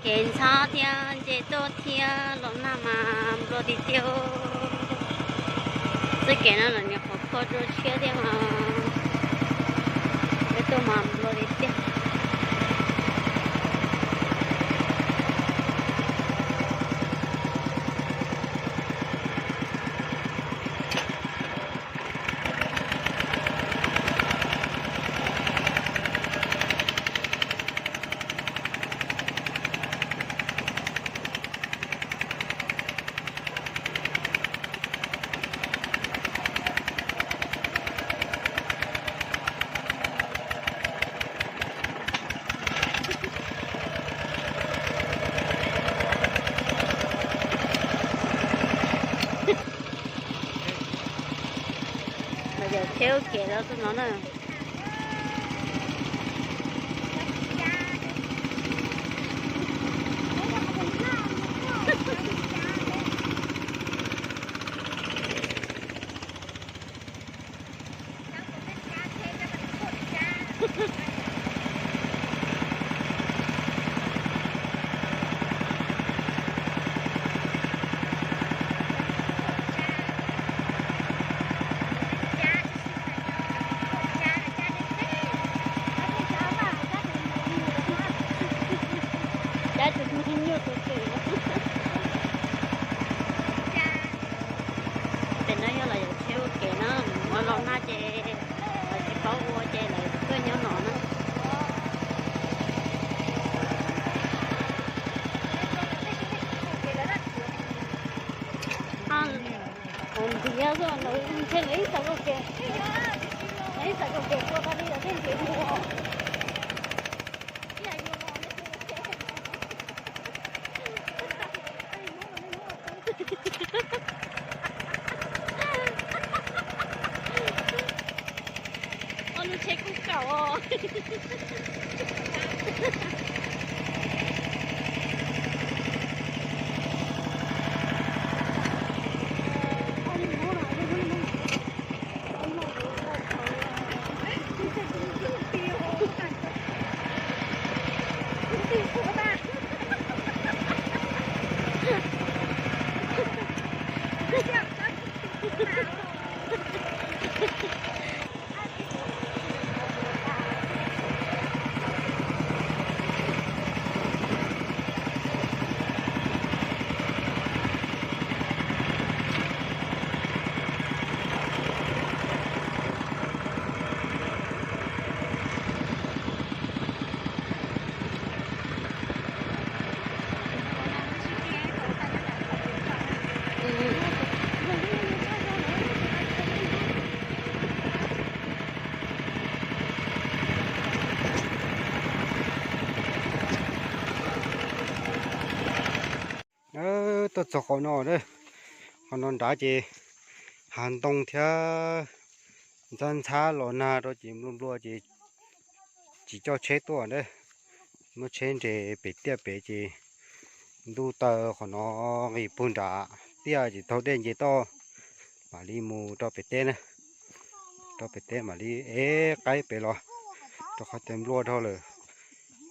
Ces ntxhab thiab ntse tuaj thiab los nag mas nplua tiag tiag. Txoj kev no los nws qhov kho rau tshiab thiab mas peb tuaj mas nplua tiag tiag. Los yog tsheb ua ke los tus no na. Cab tus me nyuj tus twm. Ces no yog los yog tsheb ua ke na, no los nag ces lawv tsis paub ua ces lawv tuaj nyob no na. Ntiav xwb, ntshe lawv ib xav kaum kev, lawv ib xav kaum kev tua tas li lawv thiaj ntiav mus. Ob lub tsheb kuj kaum os. Tuaj txog qhov no, qhov no nrad ces hav ntoo thiab ntxhab ntxhab los nag rau ces nplua nplua ces tsis coj tsheb tuaj na. Muab tsheb nres pem tiaj pem ces ntuj taw qhov no nqis puag nram tiaj ces taug dej nce toj mam li mus rau pem teb na. Rau pem teb mam li ev qaib pem los rau qhov tias nplua dhau lawm.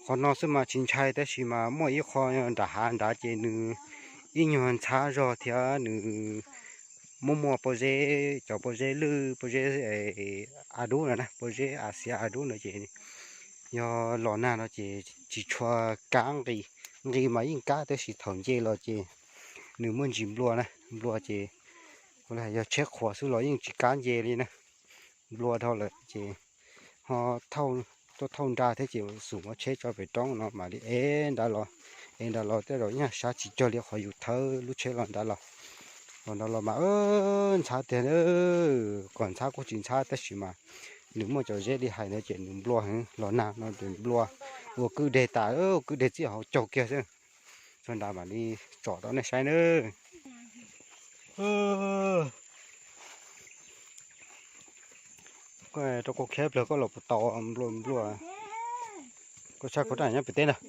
Qhov no xwb mas tsis ntshai tab sis mas muaj ib qho nram hav nrad ces nws ib nyuag ntxhab zog thiab nws muaj muaj pob zeb, cov pob zeb lwj, pob zeb a dub no na, pob zeb a xiav a dub no ces yog los nag no ces tsis tshua kab nqis, nqis mas yeej kab tab sis thaum nce los ces nws muaj ntsis nplua na, nplua ces yog tsheb qhuav xwb los yeej tsis kab nce li na. Nplua dhau lawm ces ho tuaj thauj nra thiab ces xum muab tsheb tso pem roob no mam li ev nrad los, ev nrad los tej zaum nyaj sab tsis cuag li qhov yus thawb lub tsheb los nrad los. Los nrad los mas ntxhab tiag, kom ntxhab kuj tsis ntxhab tab sis mas nws muaj cov zeb li hais ntawd ces nws nplua heev, los nag no ces nplua ua kwj deg tas, ua kwj deg txij hauv caug kiag xwb. Txog nrad mam li tsom rau nej saib nawb. Koj rau koj kheb plawg koj los puas tau nplua nplua. Koj tshaj khau raj nyob pem teb ntag.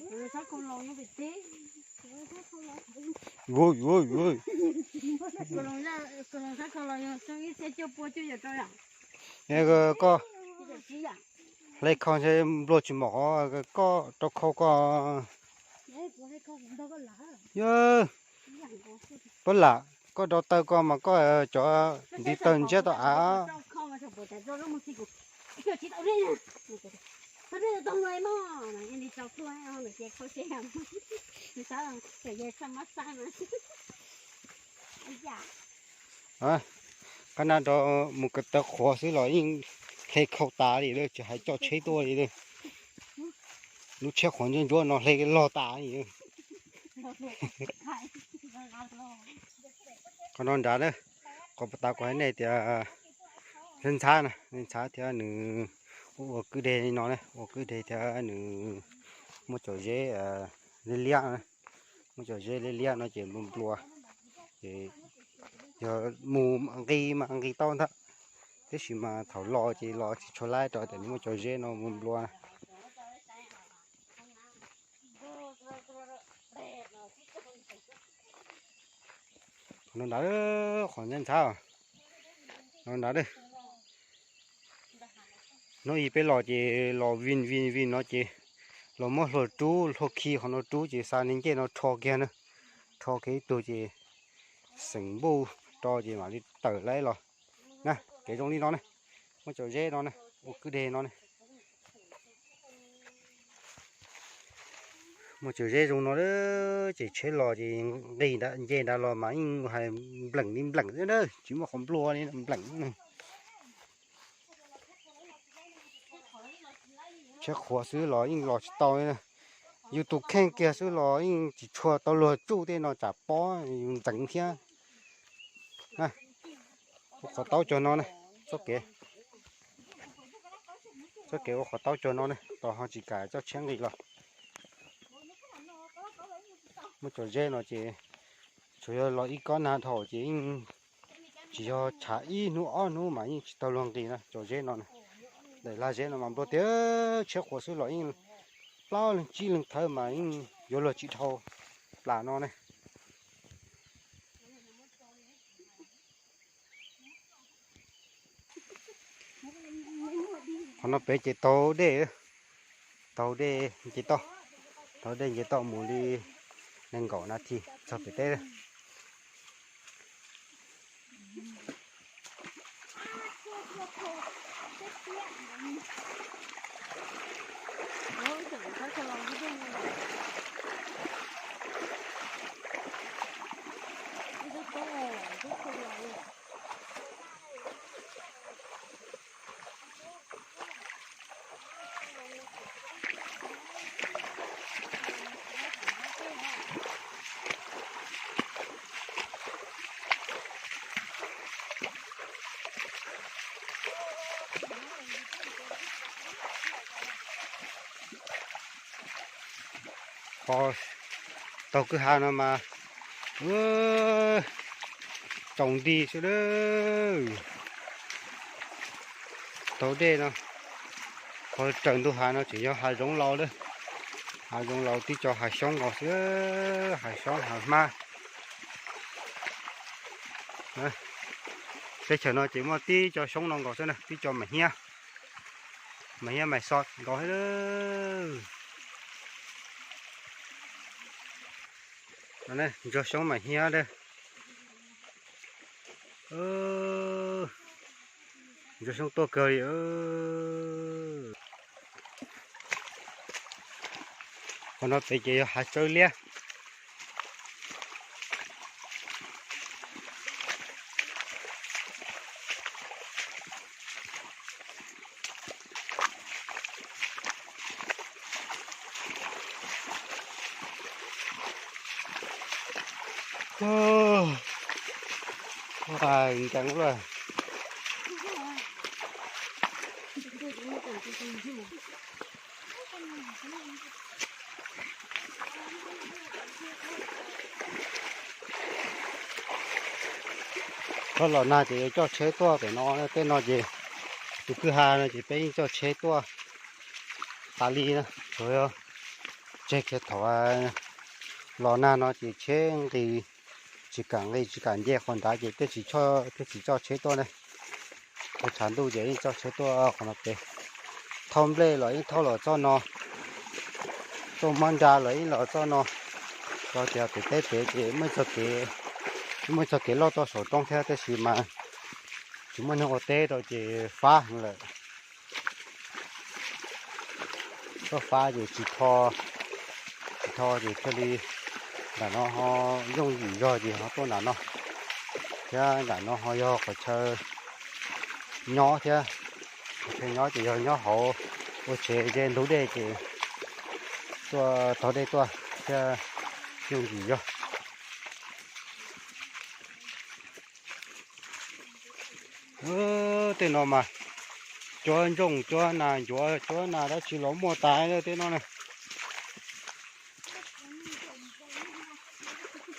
Koj hle khau ntshe nplua tsis mom, koj rau khau koj. Yog, Pab Lam, koj rau taw ko mas koj cov ntiv taw ntsiab tau av. Qab na rau mus ko taw qhuav xwb los yeej hle khau tas li lawm, tsis hais coj tsheb tuaj li lawm. Lub tsheb qhuav ntsuab ntsuab no hle log tas li. Qhov no nrad, qhov puag ta kuv hais nej tias ntxhab ntxhab na, ntxhab thiab nws ua ua kwj deg li no na, ua kwj deg thiab nws muaj cov zeb liab liab, muaj cov zeb liab liab no ces nplua nplua, ces yog mus nqis mas nqis tau ntag, tiam sis mas thaum los ces los tsis tshua laib rau tias nws muaj cov zeb no nplua nplua na. Qhov no ntag, qhov ntxhab ntxhab no ntag. Hnub ib peb los ces los vij vij vij no ces los muab hlua rub, hlua khi qhov no rub ces xa niag ncej no rho kiag na, rho kiag ib tug ces xeem npuj rau ces mam li tawm laib los na. Kev zoo li no ne, muaj cov zeb no ne, ua kwj deg no ne. Muaj cov zeb zoo no ces tsheb los ces nqis nce nrad los mas yeej hais npleem li npleem xwb na, tsis muaj qhov nplua li npleem. Tsheb qhuav xwb los yeej los tsis tau li. Yus tus kheej kiag xwb los yeej tsis tshua tau luag tsuj tej no tsam pob yus ntxeev thiab. Ua qhov taub cog no ne, txoj kev, txoj kev ua qhov taub cog no ne, tos ho tsis kam coj tsheb nqis los. Muaj cov zeb no ces tsuas yog los ib kob nag dhau ces yeej tsis yog tshav ib hnub ob hnub mas yeej tsis tau luag nqis na, cov zeb no na. Daim lag zeb no mas nplua tiag, tsheb qhuav xwb los yeej plaub leeg tsib leeg thawb mas yeej yuav luag tsis dhau plas no ne. Qhov no pem ces taug dej, taug dej nce toj, taug dej nce toj mus li nees nkaum nas this txog pem teb. Qhov taug kwj ha no mas tsaus nti xwb lawm. Taug dej no, qhov raws ntug hav no tseem yog hav zoov laus lawm. Hav zoov laus tib co hav xyoob nkaus xwb, hav xyoob hav hmab. Teb chaws no ces muaj tib co xyoob no nkaus xwb na, tib co mais hiab, mais hiab mais xos nkaus xwb. Ntsuag xyoob mais hiab lawm. Ntsuag xyoob tuaj kawg li. Qhov no pem ces yog hav tsawb liab. Nkees lawm. Thaum los nag ces yuav coj tsheb tuaj pem no, tej no ces tus kwj ha no ces peb yeej coj tsheb tuaj tas li na, tsuas yog tseg kiag thaum los nag no ces tsheb nqis tsis kam nqis tsis kam nce qhov nrad ces thiaj tsis, thiaj tsis coj tsheb tuaj ne. Thaum tshav ntuj ces yeej coj tsheb tuaj qhov no pem. Thauj nplej los yeej thauj los txoj no, tuaj muab nra los yeej los txoj no. Txog tias pem teb pem ces muaj txoj kev, muaj txoj kev loj tuaj saum roob thiab tab sis mas tsis muaj neeg ua teb rau ces fab heev lawm. Tuaj fab ces tsis tho, tsis tho ces thiaj li nram no ho yooj yim zog ces ho tuaj nram no, thiab nram no ho yog qhov chaw nyob thiab, qhov chaw nyob ces yog nyob hauv ua tsev ze ntug dej ces tuaj tog dej tuaj thiab yooj yim zog. Tej no mas cuab ntsooj cuab nas ncuav cuab nas dab tsi los muaj tas tej no na.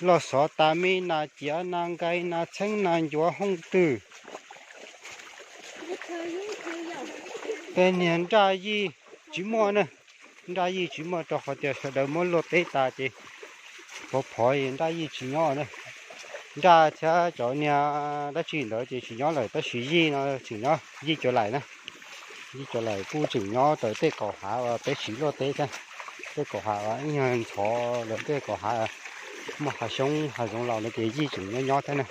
Loj xov tas me nas ciav nas nqaij nas txheeb nas ncuav hooj twg. Tej niag nraj yij tsis muaj na, nraj yij tsis muaj rau qhov tias sawv daws muab luaj teb tas ces pov phov nraj yij tsis nyob na. Nraj thiab cov niag dab tsi ntawd ces tsis nyob lawm tab sis yij no tseem nyob, yij cov laim na. Yij cov laim kuj tseem nyob raws tej kaum hav uas peb siv luaj teb thiab. Tej kaum hav uas ib nyuag ntxhov lawm tej kaum hav muaj hav xyoob hav zoov laus lawm ces yij tseem nyob nyob thiab na.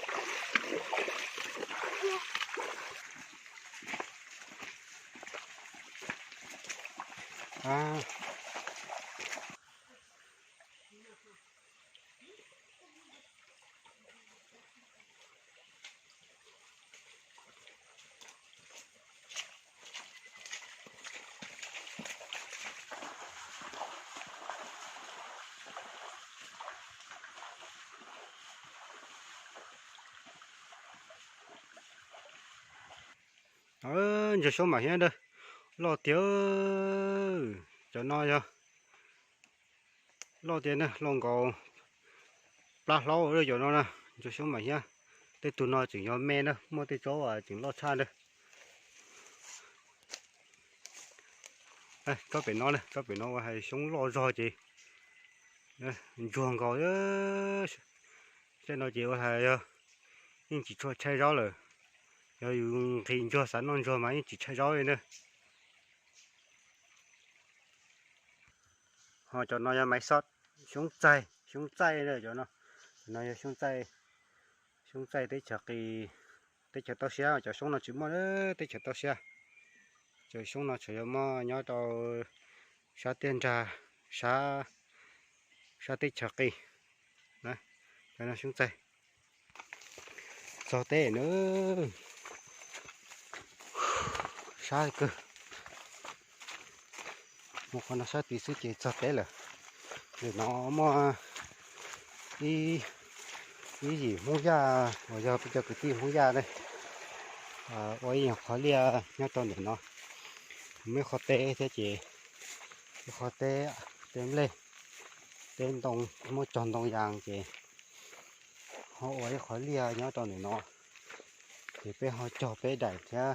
Ntsuag xyoob mam hiab a, loj tiag. Cov no yog loj tiag na, loj nkaus plab hlaub cov no na. Ntsuag xyoob mam hiab, tej tug no tseem yog me na, muaj tej tsob tseem loj tshaj ntawd. Tsob pem no, tsob pem no ua hais xyoob loj zog ces ntsuag nkaus. Tej no ces ua hais yog yeej tsis tshua tshaib zaub lawm. Yog yus nqhis ntsuag xav noj ntsuag mas yeej tsis tshaib zaub li na. Ho cov no yog maiv xob, xyoob txaij, xyoob txaij cov no. Cov no yog xyoob txaij, xyoob txaij teb chaws qis, teb chaws toj siab. Cov xyoob no tsis muaj teb chaws toj siab. Cov xyoob no tsuas yog muaj nyob rau sab tiaj nrag, sab, sab teb chaws qis. Cov no xyoob txaij. Txog teb na, sab kawg. Mus qhov no sab tid xwb ces txog teb lawm. Ntawm no muaj ib, ib yim Hmoob Yaj uas yog peb cov kwv tij Hmoob Yaj ne, ua ib nyuag qhov liaj nyob rau ntawm no. Muaj ib qhov teb thiab ces ib qhov teb, teb nplej, teb ntoo, muaj cog ntoo yas ces ho ua ib qhov liaj nyob rau ntawm no. Ces peb ho cog peb daim thiab.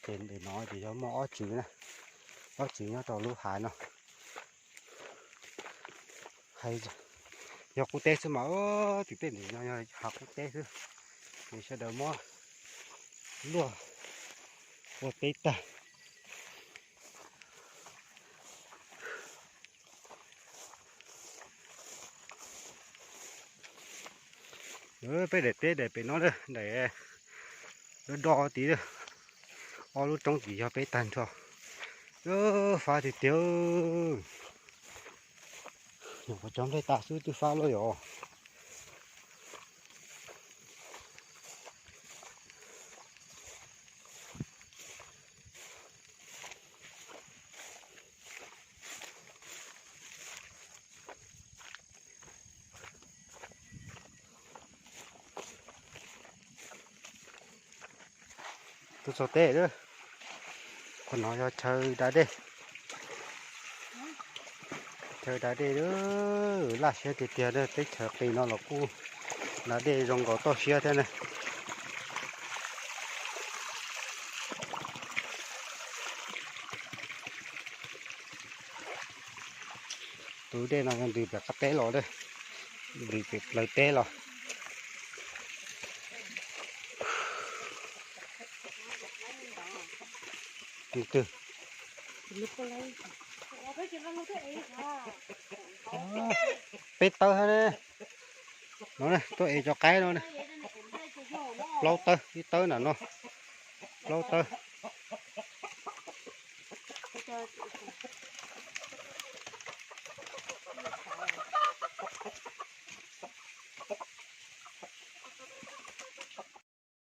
Ces ntawm no ces yog muaj ob tsev na, ob tsev nyob rau lub hav no. Yog qub teb xwb mas, tim tej ntawm no yog hav qub teb xwb. Ces sawv daws muab luaj ua teb tag. Peb daim teb daim pem no, daim do do tid, ob lub roob tid yog peb tag nrho. Fab tiag tiag. Nyuam qhuav cov nplej tas xwb twb fab lawm yom. Tuaj txog teb lawm. Qhov no yog chaw da dej. Chaw da dej laj siab tiag tiag, teb chaws qis no los kuj da dej zoo nkaus toj siab thiab na. Tus dej no yog ntws pem qab teb los, ntws pem plawv teb los. Tus twg? Peb tawb hab ne. No ne, tuaj ev cov qaib no ne. Plaub tawb, ib tawb nram no, plaub tawb.